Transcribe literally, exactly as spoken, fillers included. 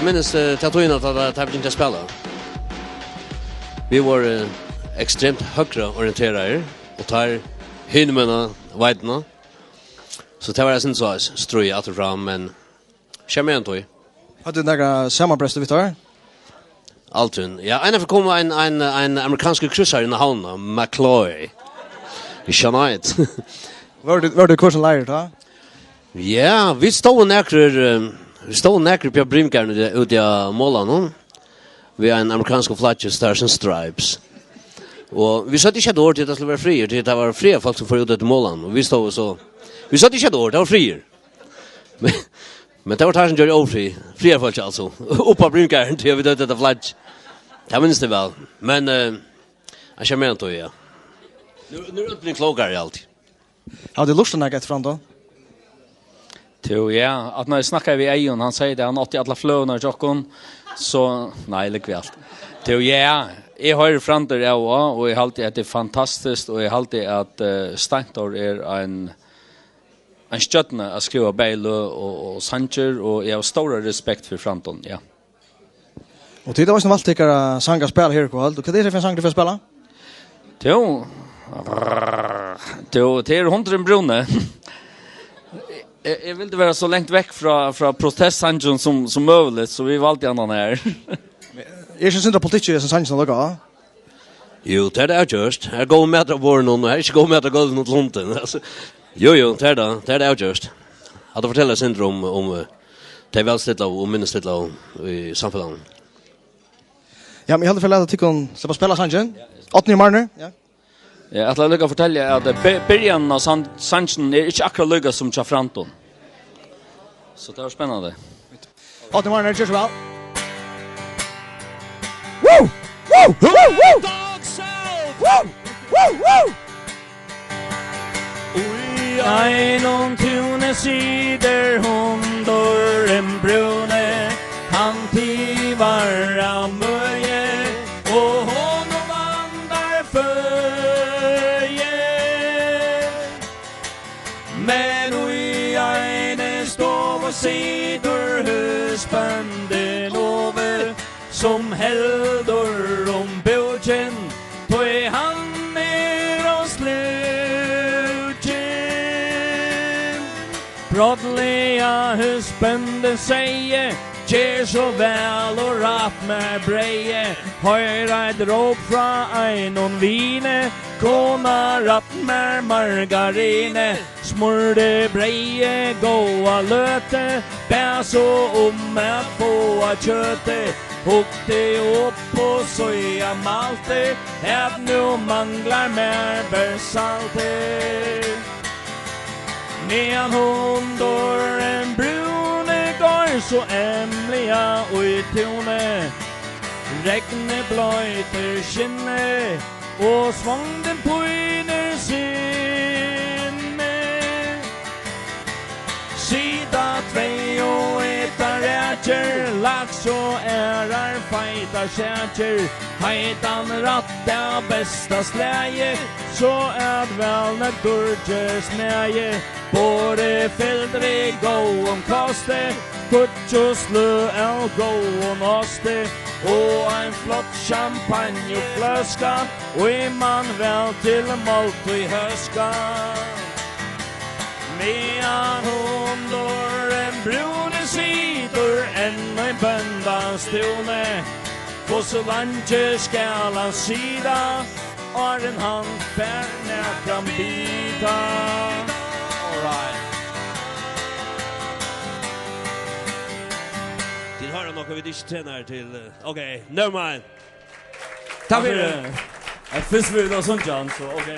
Minnist, eh, ta tíðina, tá, tá, tá vit byrjaðu at spæla. Vit vóru, eh, ekstremt høgruorienteraðir, og teir hinumegin á veituna. So tað var eitt sindur so stríð aftur og fram, men sjarmerandi tíð. Hevur tú nakað samanbrest við teir? Aldrin. Ja, einaferð kom ein, ein, ein amerikanskur kryssari inn á havnina, McCloy. Í Sinead. Var tú, var tú í hvør sín leir tá? Ja, vit stóðu nakrir, eh, vit stóðu nakrir uppi á brimgarðinum úti, úti á molanum, við ein amerikanskur flaggi, Stars and Stripes. Og vit søgdu ikki eitt orð, tí tað skuldi vera friður, tí tað var friðarfólk sum fóru út eftir molanum, og vit stóðu so, vit søgdu ikki eitt orð, tað var friður. Men, men tað var teir sum gjørdu ófrið, friðarfólk altso, uppi á brimgarðinum, tí vit høvdu hetta flagg. Tað minnist eg væl. Men, eh, eg sjarmerandi, ja. Nú, nú er øll blivin klókari, altíð. Hava tit lurtað nakað eftir Framtún? Jú, ja. At nú snakkaði eg við Eyðun, hann segði tað, hann átti allar fløgurnar hjá okkum. So, nei, ligvið alt. Jú, ja. Eg hoyri Framtún av og á, og eg haldi, at tað er fantastiskt, og eg haldi, at, eh, Steindór er ein, ein stjørna at skriva bæði løg og, og sangir, og eg havi stóra respekt fyri Framtún, ja. Og tit hava eisini valt tykkara sang at spæla her í kvøld. Og hvat er tað fyri ein sang, tit fara at spæla? Jú. Jú, tað er Hundurin Brúni. Eg, eg vildi vera so langt vekk frá, frá protestsangin sum, sum møguligt, so vit valdu hana her. Er ikki sindur av politikki í hesum sanginum, ella hvat? Jú, tað er tað avgjørt. Her er góður matur á borðinum, og her er ikki góður matur á gólvinum til hundin. Altso, jú, jú, tað er tað. Tað er tað avgjørt. Hatta fortelur eitt sindur um, um, eh, tey vælstillaðu og minni stillaðu í samfelagnum. Ja, men eg haldi, eg fari at lata tykkum sleppa at spæla sangin. Árni og Marni. Ja. Eg ætlaði líka at fortelja, at, eh, by-, byrjanin av san-, sanginum er ikki akkurát líka sum hjá Framtún. So tað var spennandi. Árni og Marni, ger so væl. Woo! Woo! Woo! Woo! Woo! Woo! Í einum túni situr hundurin brúni, hann tivar av møði, og honum vandar føði. Men í eini stovu situr húsbóndin Ove, sum heldur um búkin, tí hann er ov slúkin. Brádliga húsbóndin segði: Ger so væl og rætt mær breyðið. Hoyr eitt róp frá einum vini: Kona, rætt mær margarinið. Smurdi breyðið góða løtu, bað so um at fáa kjøtið, hugdi upp og síðan mælti, at nú manglar mær bert saltið. Meðan hundurin brúni goyr so emliga í túni, regnið bloytir skinnið, og svongdin pínir sinnið. Sita tvey og eta rækjur, laks og aðrar feitar sakir, heitan rætt av besta slagi, so at væl nøgdur gerst magi. Borðið fylt við góðum kosti, tíggju sløg av góðum osti, og ein flott champagnefløska, ið man væl til máltíð hóska. Meðan hundurin brúni situr enn í bóndans túni, hvussu leingi skal hann sita, áðrenn hann fær nakran bita? All right. Tit hoyra nokk, at vit ikki trena her til, eh, ok, never mind. Takk fyri. At fyrst vil eg sungja hann, so ok.